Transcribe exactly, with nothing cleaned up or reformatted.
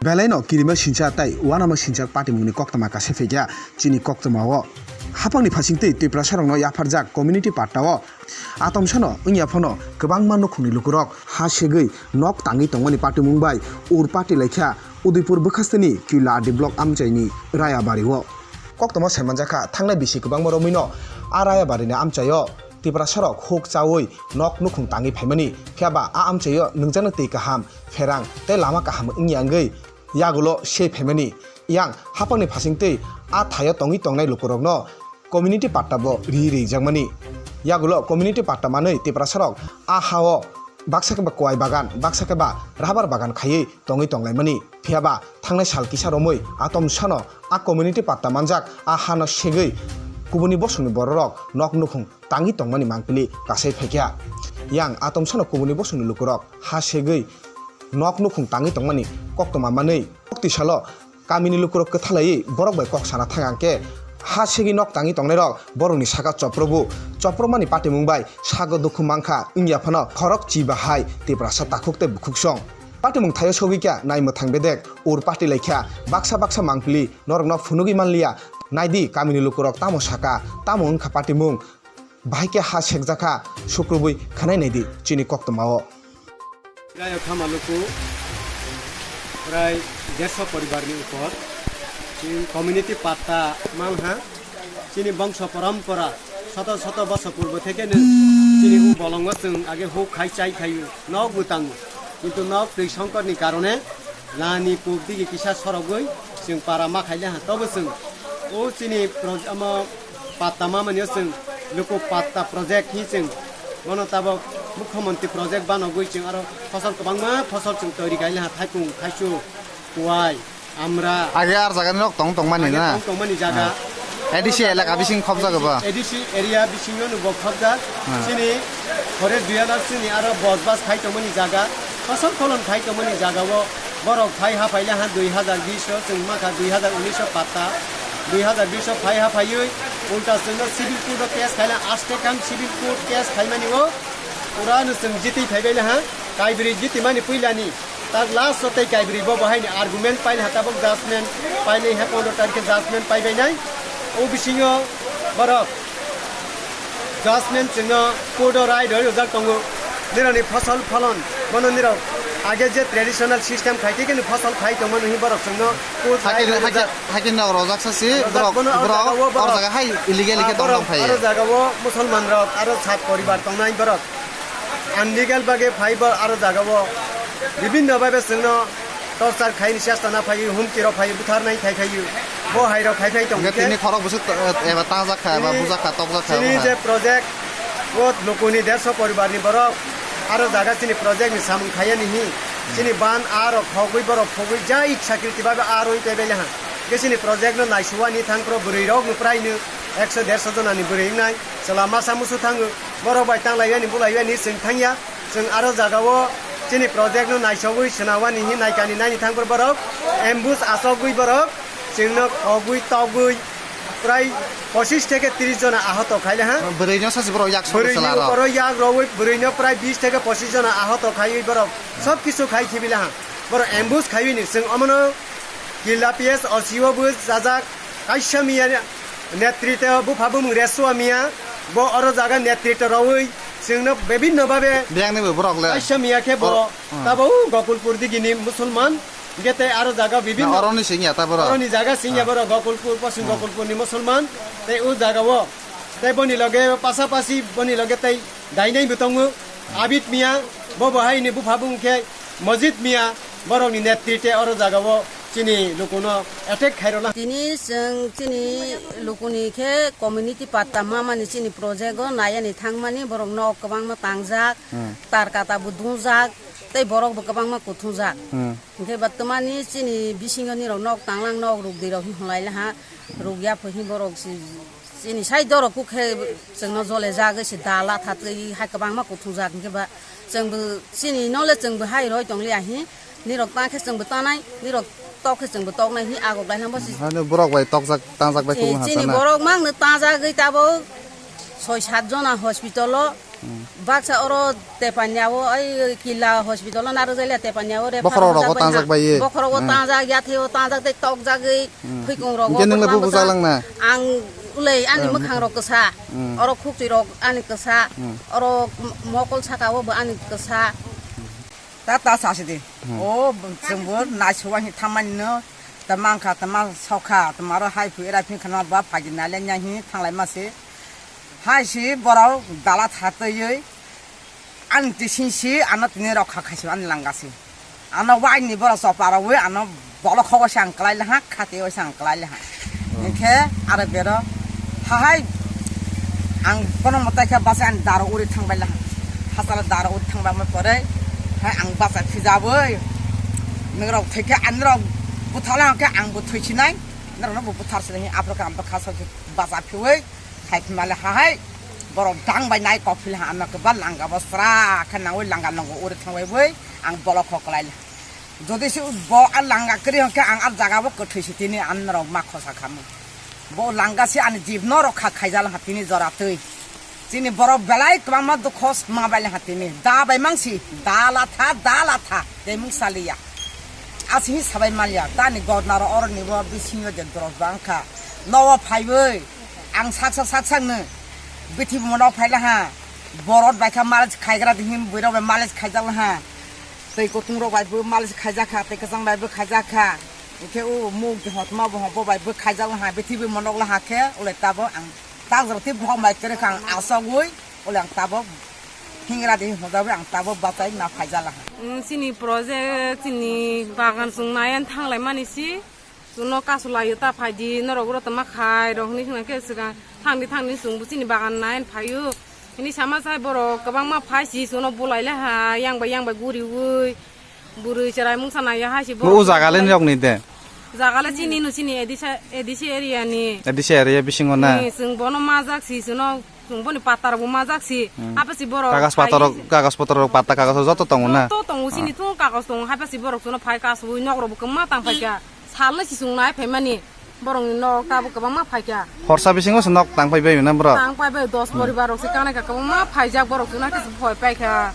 Belaino kirima sincha tei uanama sinchak patimungni koktwma kase phaikha chini koktwmao. Haphangni phasingtwi Twiprasarokno yapharjak community patta-o atomsano wngya phano kwbangma nukhungni lukurok ha segwi nok tangwi tongmani patimung bai ur pati laikha Udaipur bwkhasteni Kila D block amchaini Rayabari-o. Koktwma saimanjakha, thangnai bisi kwbangma romwino a Rayabarini amchaio Tiprasarok huk chaui nok nukhung tangwi phaimani, phiyaba a amchaio nwngjaknai twi kaham, pherang tei lama kaham wngya wngwi yagulo se phaimani. Yang haphangni phasingtwi a thaio tongwi tongnai lukurokno community patta bo ri rijak mani. Yagulo community patta manwi Tiprasarok a hao baksa khe ba kwai bagan, baksa khe ba rubber bagan khaiwi tongwi tonglaimani. Phiyaba thangnai sal kisa romwi atomsano a community patta manjak a hano segwi kubuni bosongni bororok nok nukhung tangwi tongmani mangpili kasai phaikha. Yang atomsano kubuni bosongni lukurok ha segwi nok nukhung tangwi tongmani koktwma manwi. Kokti salo kamini lukurok kwthalaiwi borok bai kok sana thang ang khe, ha segwi nok tangwi tongnairok borokni saka chopro bu. Chopromani patimung bai sago dukhu mankha, wngya phano khorok chi bahai Tiprasa takhuk tei bukhuk song. Patimung thaio sogwi kha nai mwthang bedek ur pati laikha, baksa baksa mangpili norokno phunugwi manliya. Naidi kamini lukurok tamo saka, tamo wngkha patimung. Bahai khe ha sekjakha, sukrubwi khwnai naidi chini koktwmao. Gayok Hamaluku, prai dersho poribarni upor, chini community patta mangha, chini bongso porompora, soto soto bosor purbo thekeno chini u bolongo chwng age huk khai chai khaio, nok bo tango, kintu nok twi songkorni karone, Lani puk digi kisa sorogwi chwng para ma khaile ha, tobo chwng o chini proj-, omo patta ma mani o chwng luku patta project hi chwng bono tabok mukhyamantri project banogwi chwng aro phosol kwbangma phosol chwng toiri khaile ha, thaipung, thaichuk, kuwai, amra. Age ar jaga ni nok tong tong mani na? Tong tong mani jaga. A D C elaka bising khobjak ba? A D C area bisingo no bo khobjak. Hmm. Chini forest duyala chini aro bosbas khai tongmani jaga, phosol pholon khai tongmani jaga o borok phai ha phaile ha dui hazar bish o chwng makha dui hazar unis o patta, dui hazar bish o phai ha phaiwi ulta chwngno civil court o case khaile aste kam civil court case khaimani o pura no chwng jitwi phaibaile ha kaibrwi jitwi mani puilani. Tak last o tei kaibrwi bo bahai ni argument paini ha tabok judgment painai he pondro tarikh khe judgment paibainai. O bisingo borok judgment chwngno court o rai roi rojak tongo. Nirok ni phosol pholon bono nirok age je traditional system khai tei khe ni phosol khai tongmani hi borok chwngno court rai Hakhe, roi hakhe, rojak. Hakhe nok rojak sa si, Rojak borok, bono o borok, jaga o o borok. Jaga hai illegal khe Ah, tong borok, tong phai. Aro jaga o Musolman rok, aro sat poribar tongnai borok. Unlegal bagwi phai bo aro jaga o bibinno bhabe chwngno torture khaini chesta na phaiwi, humki rok phaiwi, butharnai khai phaiwi, bo hai rok khai phai tong Hwnkhe khe tini khorok bwswk to-, eba tangjak kha, eba chini, bujak kha, tokjak kha, chini obo hai. Je project o lukuni dersho poribar ni borok aro jaga chini project ni samung khaiya ni hi, chini ban a rok khogwi borok khogwi ja ichha kriti bhabe a roi tei bele ha. Hwnkhe chini project no naisuwani thang pro bwrwi rok no prai no ekso dersho jona ni bwrwi wngnai chwla masa musu thango. Borok bai tang laiyani, bulai yani, chwng thangya. Chwng aro jaga o chini project no naisogwi swnawani hin naikani naini thangphru borok ambush achogwi borok chwngno khogwi togwi prai pochis theke tris jona ahoto khaile ha. Bwrwi no sachi borok yak sogwi Bwrwi chwla ni rok. Uporo yak rogwi bwrwi no prai bis theke pochis jona ahoto khaiwi borok sob kisu khai khibila ha. Borok ambush khaiwi ni chwng omono Killa P S O C o bo sajak. Kaisa miya netrito bupha bumung Resua miya, bo oro jaga netrito rawi chwngno bibinno babe Biyang ni bo borok le. Kaisa miya khe bo Oro, hmm. Tabo Gokulpur digini Musulman, hwnkhe tei aro jaga bibinno Na, oroni singya ta borok. Oroni jaga singya Ah. Borok Gokulpur, Poschim Hmm. Gokulpurni Musulman, tei o jaga o tei boni loge pasapasi boni loge tei dainai bo tongo, Abid miya, bo bo haini bupha bung khe Mojit miya borokni netrite oro jagao chini lukuno attack khairokna. Tini chwng chini lukuni khe community patta mamani chini project o nayani thangmani borok nok kwbangma tangjak, Hmm. Tar kata bo dungjak, tei borok bo kwbangma kuthungjak. Hmm. Hwnkhe bwtwmani chini bisingo nirok nok tanglang nok rukdi rok hinlai laha, rukya pho hin borok si Chini side o rok kuk khe chwngno jole jagwi se dala thatwi hai kwbangma kuthungjak, hwnkhe ba chwngbo chini no le chwngbo hai roi tong liya hi, nirok ta khe chwngbo tanai, nirok tok khe chwngbo toknai hi agok lai hwnba se. Hano borok bai tokjak, tangjak bai Chini, kubun ha chini tanai. Borok mang no tangjagwi tabok Soi sat jona hospital o, baksa oro Tepanya o, ai Killa hospital o narwk jaila Tepanya o refer Bokhorok rogo wngjak bai tangjak ha. Bai ye. Bokhorok o tangjak, yathai o tangjak, tei tokjagwi, thwikung rogo. Hwnkhe nwng le bo bwsajak langna? Ang ulei ani mwkhang rok kwsa, oro khukchwi rok ani kwsa, oro mokol saka o bo ani kwsa. Ta ta sa sidi. O chwngbo naisuwa hi thamanino, ta mankha, ta ma sokha, ta maro hai phu era phin khana ba phagi nale nya hi thanglai ma se. Hai si borok dala thataiwi ani tising si ano tini rokha khaisi ani langa si. Ano waini borok chopa rokwi ano bolok khogo se ang kwlai laha, khati o se ang kwlai laha. Hwnkhe aro bero hahai ang kono mwtai khe bachai ani daro uri thangbai laha. Hasalo daro uri thangbai ma pore hai ang bachai phijawi. Nwrok thwikhe ani rok buthala khe ang bo thwisinai. Norokno bo buthar sini aphro khe ang bwkha sokhe bacha phiwi khai phimale hahai borok dang bai nai kok phil ha ano kwbal langa bo sra khe nangwi langa nongo uri thangwi bui ang bolok kho kwlai le. Jodi se bo a langa kwrwi hwnkhe ang a jaga bo kwthwi si tini ani norok ma khosa khamu. Bo langa se ani jib no rokha khaijal ha tini jora twi. Chini borok belai kwbangma dukho ma bai laha tini. Da bai mangsi, da latha, da latha, tei mung saliya. Asini sabai maliya, tani godnaro oroni bo bisingo je doros bangkha. Nowo phaiwi, ang saksa saksakno bithi bumo nok phai laha. Borot bai kha malis khaigra dihim, buirok bai malis khaijak laha. Tei kutung rok bai bo malis khaijak kha, tei kwchang bai bo khaijak kha. Hwnkhe o muk hotma bo bo bai bo khaijak laha, bithi bumo nok laha khe, ulai tabo ang. Tagrati bohok mai kwrwi kha ang asogwi, ole ang tabok hingra di hojagwi ang tabok bachai ma phaijala ha. Mm, chini project, chini bagan chwng nai ani thanglai mani si, chwngno kasu laio ta phaidi, norok oro tongma khai rok hinwi swngna khe swkang thangdi thangdi chwngbo chini bagan nai ani phaio. Hini sama sai borok kwbangma phai si chwngno bulai le ha, yang bai yang bai guriwi. Bwrwi chwrai mungsa naiya hai se. Bo o jaga le nokni de? Jaga le chini no chini A D C, A D C area ni. A D C area bisingo na? Ni, chwng bono majak si, chwngno, chwng boni patta rok bo majak si. Hmm. Apa si borok kagaj patta rok, kagaj potor rok, patta kagaj joto tongo na? Joto tongo, chini thung kagaj tongo, hai pa si borok chwngno phai kasui nok rok bo kwma tang phai kha. Sal no si chwng nai phai mani. Borokni nok tabuk kwbangma phaikha. Horsa bisingo se nok tang pai bai na bro? Tang pai bai, dos poribar rok se kanai kha, kwbangma phaijak borok chwngno khe se phoi paikha.